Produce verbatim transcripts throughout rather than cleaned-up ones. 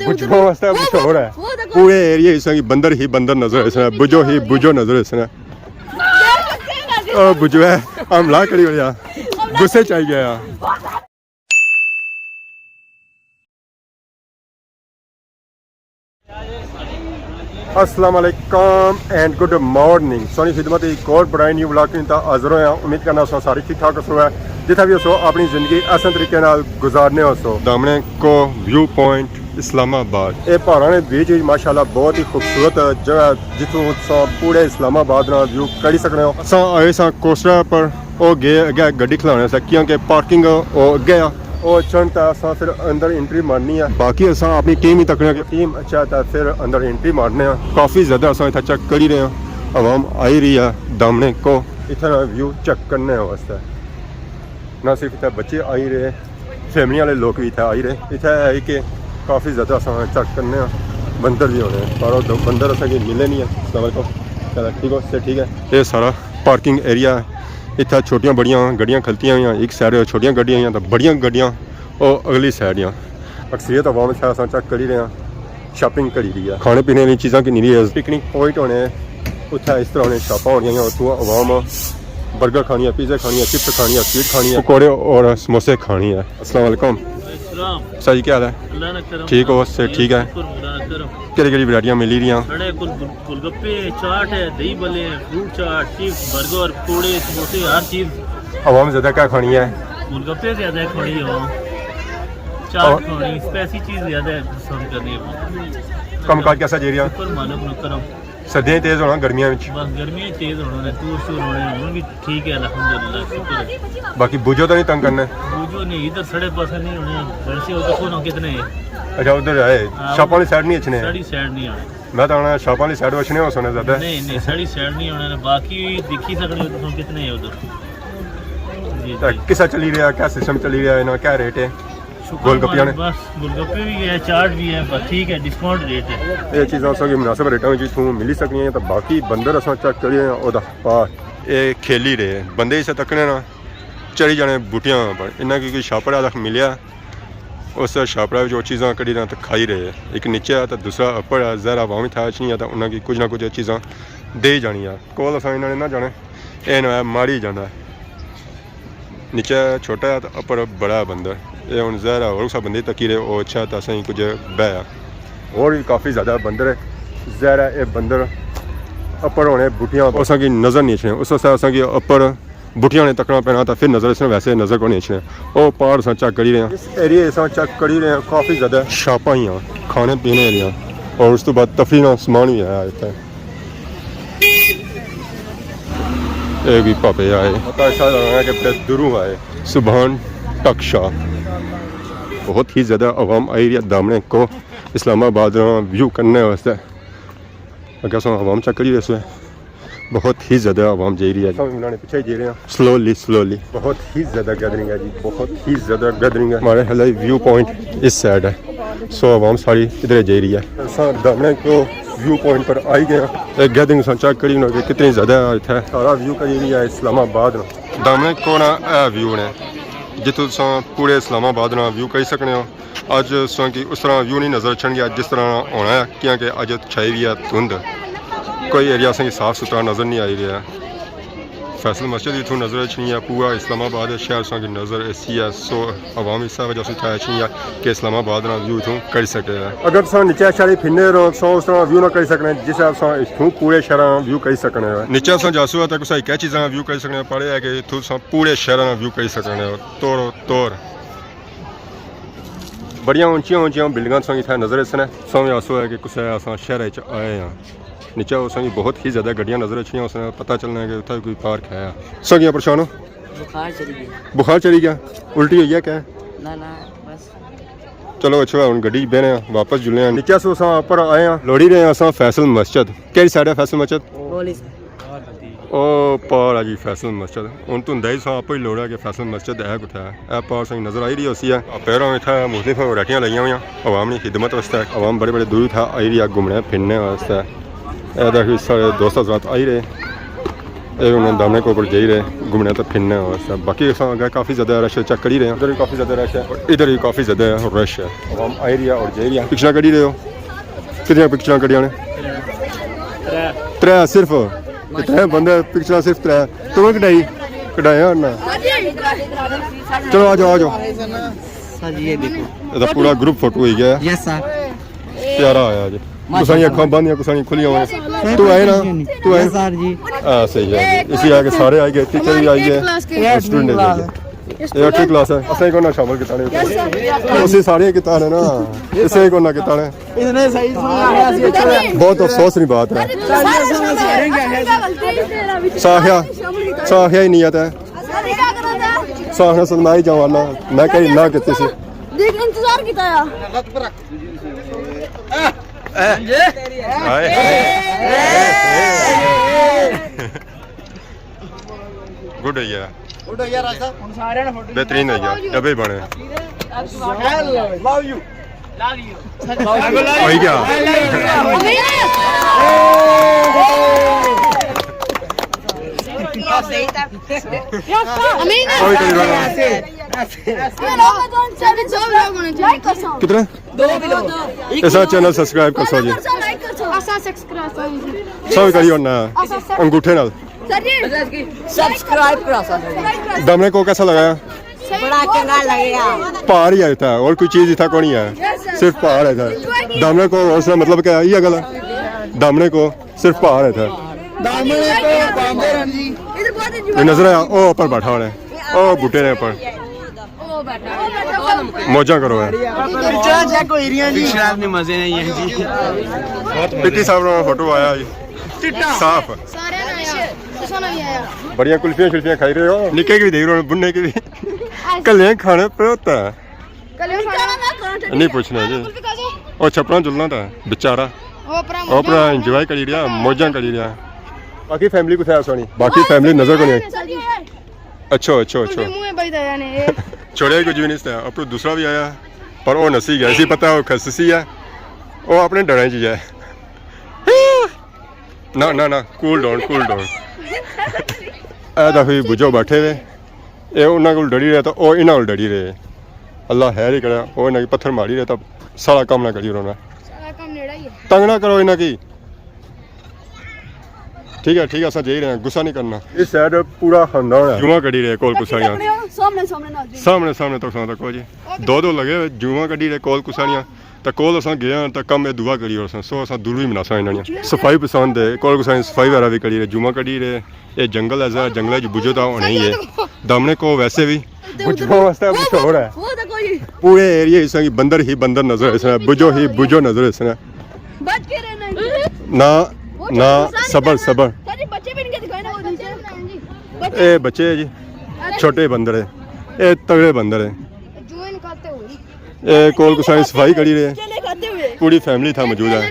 بجو واسطے مشہور ہے۔ پورے ایریے اس کی بندر ہی بندر نظر اس نے، بجو ہی بجو نظر اس نے۔ او بجو ہے، حملہ کری ہو جا، غصے چ آئی گیا۔ السلام علیکم اینڈ گڈ مارننگ۔ سونی خدمت ایک اور برائے نیو ولاگ کی تا حاضر ہویا۔ امید کرنا سو ساری ٹھیک ٹھاک ہسو ہے، جتھا بھی ہسو اپنی زندگی احسن طریقے نال گزارنے ہسو۔ دامنے کو ویو پوائنٹ اسلام آباد۔ اے پہاڑاں نے بیچ وچ ماشاءاللہ بہت ہی خوبصورت جگہ، جتھوں تساں پورے اسلام آباد نا ویو کری سکنے ہو۔ اساں آئے ساں کوسٹر پر، او گئے اگے گڈی کھلانے سے، کیونکہ پارکنگ او اگے آ۔ او اچھن تے اساں پھر اندر انٹری مارنی آ۔ باقی اساں اپنی ٹیم ہی تکنے کہ ٹیم اچھا تے پھر اندر انٹری مارنے آ۔ کافی زیادہ اساں اتھا چیک کری رہے آں، عوام آئی رہی ہے دامنے کو اتھا ویو چیک کرنے واسطے۔ نہ صرف اتھا بچے آئی رہے، فیملی والے لوگ بھی اتھا آئی رہے۔ اتھا ہے کہ کافی زیادہ اساں چیک کرنے آں، بندر بھی ہونے ہیں، پر او بندر اساں کی ملے نہیں ہے۔ السلام علیکم، کیا حال ہے؟ ٹھیک ہو؟ صحت ٹھیک ہے؟ یہ سارا پارکنگ ایریا ہے۔ اتھا چھوٹیاں بڑیاں گڈیاں کھلتیاں ہوئیاں، ایک سائیڈ چھوٹیاں گڈیاں ہوئیاں تے بڑیاں گڈیاں او اگلی سائیڈ آں۔ اکثریت عوام اتھا اساں چیک کری رہے ہیں، شاپنگ کری رہی ہے، کھانے پینے والی چیزاں کی نہیں رہی ہے۔ پکنک پوائنٹ ہونے اتھا، اس طرح ہونے شاپاں ہونیاں، اتھوں عوام برگر کھانی ہے، پیزے کھانی ہے، چپس کھانی ہے، سویٹ کھانی ہے، پکوڑے اور سموسے کھانی ہے۔ السلام علیکم۔ السلام۔ سر جی، کیا حال ہے؟ اللہ نا کرم۔ ٹھیک ہو؟ صحت ٹھیک ہے؟ شکر اللہ نا کرم۔ کہڑی کہڑی ورائٹیاں ملی رہیاں؟ ساڑے کول گول گپے، چاٹ ہے، دہی بلے ہیں، فروٹ چاٹ، چپس، برگر، پکوڑے، سموسے، ہر چیز۔ عوام زیادہ کیا کھانی ہے؟ گول گپے زیادہ کھانی ہے عوام۔ چاٹ اور کھانی، اسپائسی چیز زیادہ پسند کرنی ہے۔ کم کاج کیسا جائی رہیا؟ شکر مالک نا کرم۔ سردیاں تیز ہونا، گرمیاں وچ؟ بس گرمیاں تیز ہونا نے، ٹور شور ہونے، ہن بھی ٹھیک ہے، الحمدللہ، شکر ہے۔ باقی بوجو تو نہیں تنگ کرنا؟ بوجو نہیں، ادھر ساڑے پاسے نہیں ہونے، ویسے ادھر کون کتنے ہیں؟ اچھا، ادھر ہے، ہاں، شاپاں والی سائیڈ نہیں اچھنے؟ ساڑی سائیڈ نہیں ہونے۔ میں تو آنا شاپاں والی سائیڈ اچھنے ہو سونے زیادہ۔ نہیں، نہیں، ساڑی سائیڈ نہیں ہونے، باقی دیکھی سکنے ہو تساں کتنے ہیں ادھر۔ جی، تے جی۔ کسا چلی رہیا، کیا سسٹم چلی رہیا ہے نا، کیا ریٹ ہے؟ شکر گول گپیاں نے؟ بس گول گپے بھی ہے، چاٹ بھی ہے، بس ٹھیک ہے، ڈسکاؤنٹ ریٹ ہے۔ یہ چیزاں اساں کی مناسب ریٹاں وچ اتھوں ملی سکنیاں، تے باقی بندر اساں چیک کریے او دا پار۔ اے کھیلی رہے، بندے اسے تکنے نا، چڑھی جانے بوٹیاں پر۔ انہاں کی کوئی شاپر آ ملیا، اس شاپرا وچ او چیزاں کڈی رہے تے کھائی رہے۔ ایک نیچے آ تے دوسرا اپر آ، ظاہر عوام اتھا اچھنی آ تے انہاں کی کچھ نہ کچھ چیزاں دے ہی جانی آ۔ کول اساں انہاں نے نہ جانے، اے نہ ماری جانا ہے۔ نیچے چھوٹا ہے تے اپر بڑا ہے بندر۔ اے ہن ظاہر ہے ہور کسا بندے تکی رہے، او اچھا تے اساں کچھ بہ آ۔ ہور بھی کافی زیادہ بندر ہے۔ ظاہر ہے اے بندر اپر ہونے بوٹیاں، اساں کی نظر نہیں اچھنے۔ اس واسطے اساں کی اپر بوٹیاں نے تکنا پینا، تے پھر نظر اچھنے، ویسے نظر کو نہیں اچھنے۔ او پار اساں چیک کری رہے ہیں۔ اس ایریے اساں چیک کری رہے ہیں، کافی زیادہ شاپاں ہی ہیں، کھانے پینے والیاں، اور اس تو بعد تفریح نا سامان بھی ہے اتنے۔ اے بھی پاپے آئے۔ پتہ ایسا لگا کہ بڑے دوروں آئے۔ سبحان ٹک شاہ۔ بہت ہی زیادہ عوام آئی رہی ہے دامنے کو اسلام آباد نا ویو کرنے واسطے۔ اگر اساں عوام چیک کری رہے سو، بہت ہی زیادہ عوام جائی رہی ہے۔ سب انہاں نے پیچھے جائی رہے ہیں۔ سلولی، سلولی۔ بہت ہی زیادہ گیدرنگ ہے جی، بہت ہی زیادہ گیدرنگ ہے۔ ہمارے حالی ویو پوائنٹ اس سائیڈ ہے، سو عوام ساری ادھر جائی رہی ہے۔ اساں دامنے کو ویو پوائنٹ پر آئی گئے ہیں۔ اے گیدرنگ سان چیک کری انہاں کہ کتنی زیادہ ہے اتھے۔ سارا ویو کری رہی ہے اسلام آباد نا۔ دامنے کو نا اے ویو نے، جتھوں تساں پورے اسلام آباد نا ویو کری سکنے ہو۔ اج اساں کی اس طرح ویو نہیں نظر اچھن گیا جس طرح ہونا ہے، کیونکہ اج چھائی ہوئی ہے دھند، کوئی ایریا اساں کی صاف ستھرا نظر نہیں آئی رہیا۔ فیصل مسجد اتھوں نظر اچھنی ہے، پورا اسلام آباد شہر اساں کی نظر ایسی ہے۔ سو عوام اس وجہ سے اتھا اچھنی ہے کہ اسلام آباد نا ویو اتھوں کری سکے ہے۔ اگر تساں نیچے شہر پھرنے رہو، تساں اس طرح ویو نہ کری سکنے جس طرح تساں اتھوں پورے شہر نا ویو کری سکنے ہو۔ نیچے تساں جاسو ہے تے کسا کیا چیزاں ویو کری سکنے ہو، پڑھے ہے کہ اتھوں تساں پورے شہر نا ویو کری سکنے ہو۔ توڑو توڑ۔ بڑیاں اونچیاں اونچیاں بلڈنگاں تساں کی اتھا نظر اچھنے۔ سمجھ آسو ہے کہ کسے اساں شہر اچ آئے ہاں۔ نیچے اساں کی بہت ہی زیادہ گڈیاں نظر اچھنیاں، اس نے پتہ چلنا ہے کہ اتھا کوئی پارک ہے۔ تساں کیاں پریشان ہو؟ بخار چڑھی گیا۔ بخار چڑھی گیا؟ الٹی ہوئی ہے کیا؟ نہ، نہ، بس۔ چلو اچھا، ہن گڈی بہنے آں، واپس جلنے آں۔ نیچے سو اساں اوپر آئے ہاں، لوڑی رہے ہاں اساں فیصل مسجد۔ کیڑی سائیڈ ہے فیصل مسجد؟ او پار ہے جی فیصل مسجد۔ ہن توں دائی سا آپ ہی لوڑا کہ فیصل مسجد ہے کتھا ہے۔ اے پار سائیں نظر آئی رہی ہوسی ہے۔ پیراں اتھا مختلف ورائٹیاں لگیاں ہوئیاں عوام نی خدمت واسطے۔ عوام بڑے بڑے دور اتھا آئی رہی ہے گھومنے پھرنے واسطے۔ اے دیکھو سارے دوست حضرات آئی رہے۔ اے ہن دامنے کو اوپر جائی رہے گھومنے تے پھرنے واسطے۔ باقی اساں اگے کافی زیادہ رش ہے، چیک کری رہے ہیں۔ ادھر بھی کافی زیادہ رش ہے اور ادھر بھی کافی زیادہ رش ہے۔ عوام آئی رہی ہے اور جائی رہی ہے۔ پکچراں کڈی رہے ہو؟ کتنیاں پکچراں کڈیاں نے؟ ترے صرف۔ ترے بندے، پکچراں صرف ترے۔ تمہیں کڈائی؟ کڈایا نا۔ چلو آ جاؤ، آ جاؤ۔ سر جی، یہ دیکھو۔ یہ پورا گروپ فوٹو ہوئی گیا ہے۔ یس سر۔ پیارا آیا جی۔ کسانی اکھاں بند یا کسانی کھلیاں ہوئے۔ تو آئے نا؟ تو آئے؟ یس سر جی۔ ہاں، صحیح ہے جی۔ اسی آ کے سارے آئی گئے، ٹیچر بھی آئی گئے، اسٹوڈنٹ بھی آئی گئے۔ یہ اٹھویں کلاس ہے، اسے کو نہ شامل کیتا نے۔ اسے سارے کیتا نے نا، اسے کو نہ کیتا نے۔ اس نے صحیح سمجھا ہے، اسی اچھا ہے۔ بہت افسوس کی بات ہے۔ ساحیہ، ساحیہ ہی نہیں آتا ہے۔ ساحیہ سلمائی جاوانا، میں کہیں نہ کیتی سی۔ دیکھ، انتظار کیتا ہے۔ ہائے۔ گڈ ہے یار۔ گڈ ہے یار، راج صاحب۔ بہترین ہے یار، ڈبے بنے۔ لو یو۔ ہوئی گیا۔ کوئی کری رہا۔ کتنے؟ اس چینل سبسکرائب کر سو جی۔ سب کریو نا انگوٹھے نال۔ سبسکرائب کرا سا۔ دامنے کو کیسا لگا؟ بڑا چنگا لگیا۔ پہاڑ ہی ہے اتھا، اور کوئی چیز اتھا کونی ہے، صرف پہاڑ ہے اتھا۔ دامنے کو اس نے مطلب کہ یہ گل ہے، دامنے کو صرف پہاڑ ہے اتھا۔ دامنے کو باندر ہیں جی۔ یہ نظر آیا، او اوپر بیٹھا ہونا ہے، او بوٹے نے اوپر۔ موجاں کرو ہے۔ پکچراں چیک ہوئی رہیاں جی۔ پکچراں نے مزے نہیں ہیں جی۔ پتی صاحب نے فوٹو آیا جی۔ صاف۔ بڑیاں کلفیاں شلفیاں کھائی رہے ہو۔ نکے کی بھی دیکھ رہے ہو، بنے کی بھی۔ کلے کھانے پہ ہوتا ہے۔ نہیں پوچھنا جی۔ وہ چھپڑا جلنا تھا بیچارہ۔ اوپرا انجوائے کری رہیا، موجاں کری رہیا۔ باقی فیملی کتھے ہے سونی؟ باقی فیملی نظر کو نہیں آئی۔ اچھو، اچھو، اچھو۔ چھوڑیا ہی کچھ بھی نہیں تھا۔ اپرو دوسرا بھی آیا، پر وہ نسی گیا۔ اسی پتہ وہ خسسی ہے، وہ اپنے ڈرائیں جی ہے۔ نہ، نہ، نہ، کول ڈاؤن، کول ڈاؤن۔ اے دفعہ بجو بیٹھے ہوئے، اے انہاں کول ڈری رہے تو او انہاں کول ڈری رہے۔ اللہ خیر ہی کرے، او انہاں کی پتھر ماری رہے تو سارا کام نہ کری رونا۔ سارا کام نیڑا ہی ہے۔ تنگ نہ کرو انہاں کی۔ ٹھیک ہے، ٹھیک ہے، اساں جائی رہے ہیں، غصہ نہیں کرنا۔ اس سائیڈ پورا خاندان ہے۔ جمعہ کری رہے کول کساریاں۔ سامنے، سامنے نال جی۔ سامنے، سامنے تو سامنے تک جی۔ دو دو لگے ہوئے، جمعہ کری رہے کول کساریاں۔ تے کول اساں گئے ہاں تے کم اے دعا کری اور اساں، سو اساں دور بھی مناساں انہاں نیاں۔ صفائی پسند ہے، کول کساریاں صفائی وغیرہ بھی کری رہے، جمعہ کری رہے، اے جنگل ہے، ذرا جنگل وچ بجو تاں ہونا ہی ہے۔ دامنے کو ویسے بھی بجو واسطے مشہور ہے۔ پورے ایریے اس کی بندر ہی بندر نظر اس نے، بجو ہی بجو نظر اس نے۔ نہ، نہ، صبر، صبر۔ اے بچے جی، چھوٹے بندر ہے، اے تگڑے بندر ہے۔ اے کول کساں نی صفائی کری رہے۔ پوری فیملی تھا موجود ہے۔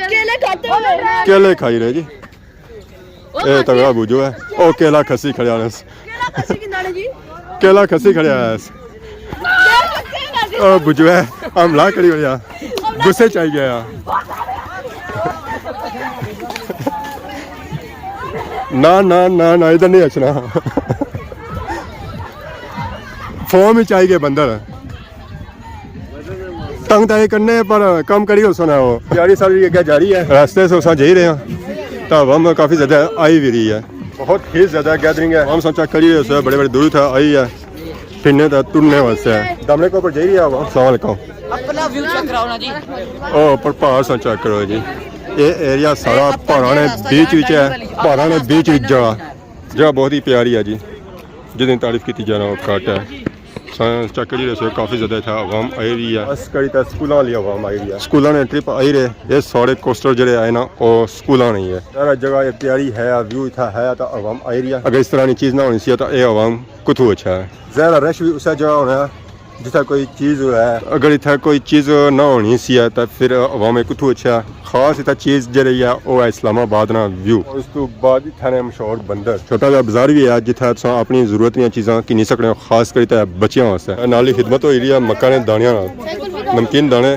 کیلے کھاتے ہوئے۔ کیلے کھائی رہے جی۔ اے تگڑا بجو ہے۔ او کیلا کھسی کھڑیا ہے۔ کیلا کھسی کھڑیا ہے۔ او بجو ہے۔ حملہ کری ہویا۔ غصے چ آئی گیا۔ نہ، نہ، نہ، نہ، ادھر نہیں اچھنا۔ فارم وچ آئی گئے بندر۔ تنگ تے کرنے پر کم کری اس نے وہ۔ تیاری ساری اگے جاری ہے۔ راستے سے اساں جائی رہے ہیں۔ تو عوام کافی زیادہ آئی بھی رہی ہے۔ بہت ہی زیادہ گیدرنگ ہے۔ عوام ساں چیک کری رہے ہیں، بڑے بڑے دور تھا آئی ہے۔ پھرنے تے ٹرنے واسطے ہے۔ دامنے کو اوپر جائی رہی ہے عوام۔ السلام علیکم۔ اپنا ویو چیک کراؤ نا جی۔ او اوپر پہاڑ ساں چیک کرو جی۔ اے ایریا سارا پہاڑاں نے بیچ وچ ہے۔ پہاڑاں نے بیچ وچ جگہ، جگہ بہت ہی پیاری ہے جی۔ جتنی تعریف کیتی جانا وہ گھٹ ہے۔ سائنس چیک کری رہے سو، کافی زیادہ اتھا عوام آئی رہی ہے۔ اس کڑی تے سکولاں والی عوام آئی رہی ہے۔ سکولاں نے ٹرپ آئی رہے، یہ سارے کوسٹر جڑے آئے نا، او سکولاں نہیں ہے۔ سارا جگہ یہ پیاری ہے، ویو اتھا ہے، تو عوام آئی رہی ہے۔ اگر اس طرح کی چیز نہ ہونی سی، تو اے عوام کتھوں اچھا ہے؟ ظاہر ہے، رش بھی اسے جگہ ہونا ہے، جتھا کوئی چیز ہے۔ اگر اتھا کوئی چیز نہ ہونی سی ہے، تو پھر عوام کتھوں اچھا ہے؟ خاص اتھا چیز جڑی ہے، او ہے اسلام آباد نا ویو۔ اس تو بعد اتھا نے مشہور بندر۔ چھوٹا جا بازار بھی ہے، جتھا تساں اپنی ضرورت دیاں چیزاں گھنی سکنے ہو، خاص کر تے بچیاں واسطے۔ نال ہی خدمت ہوئی رہی ہے مکاں نے دانیاں نال۔ نمکین دانے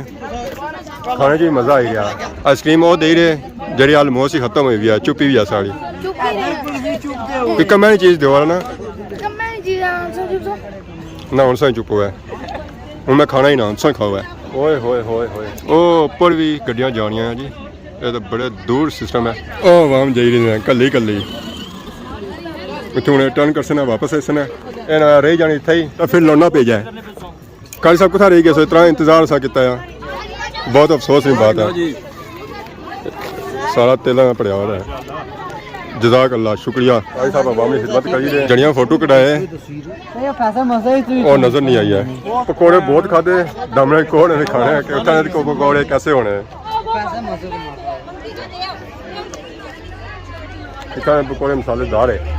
کھانے چ بھی مزہ آئی رہیا۔ آئس کریم او دے رہے، جیڑی آلموسٹ ہی ختم ہوئی وی ہے، چپی وی ہے ساڑی۔ چپ ہی نہیں۔ کوئی کمے نی چیز دیو نا۔ کمے نی چیز آ، سو چپ سو۔ نہ، ہن سائیں چپ ہوئے۔ ہن میں کھانا ہی نہ، ہن سائیں کھاؤ ہے۔ اوئے ہوئے ہوئے ہوئے۔ او، اوپر وی گڈیاں جانیاں ہیں جی۔ اے تاں بڑے دور سسٹم ہے۔ او عوام جائی رہی ہیں، کلی کلی۔ اتھوں ہن ٹرن کرسن، واپس آئیسن۔ اے نہ رہ جانی اتھے ہی، تاں پھر لونا پئی جائے۔ قاری صاحب کتھا رہ گئے سو؟ اتنا انتظار سا کیتا ہے۔ بہت افسوس نی بات ہے۔ سارا تیلاں نا پڑیا ہوا ہے۔ جزاک اللہ، شکریہ۔ قاری صاحب عوامی خدمت کری رہے ہیں۔ جڑیاں فوٹو کڈھائے۔ یہ پیسہ مزہ ہی تھی۔ او نظر نہیں آئی ہے۔ پکوڑے بہت کھادے، دامنے کون نے کھانے ہیں کہ اتھاں دے پکوڑے کیسے ہونے ہیں۔ پیسہ مزہ ہی۔ اتنا پکوڑے مسالے دار ہے۔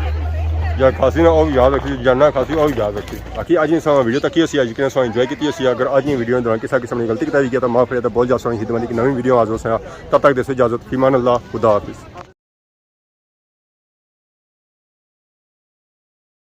یا کھاسی نا او یاد رکھی، یا نہ کھاسی او یاد رکھی۔ باقی اج نی ساں ویڈیو تکی ہوسی، اج کنے ساں انجوائے کیتی ہوسی۔ اگر اج نی ویڈیو دوران کسا قسم نی غلطی کیتی ہوئی ہے تاں معاف کرے، تاں بہت زیادہ سوہنی خدمت دی نویں ویڈیو حاضر ہوساں۔ تب تک دیسو اجازت، فی امان اللہ، خدا حافظ۔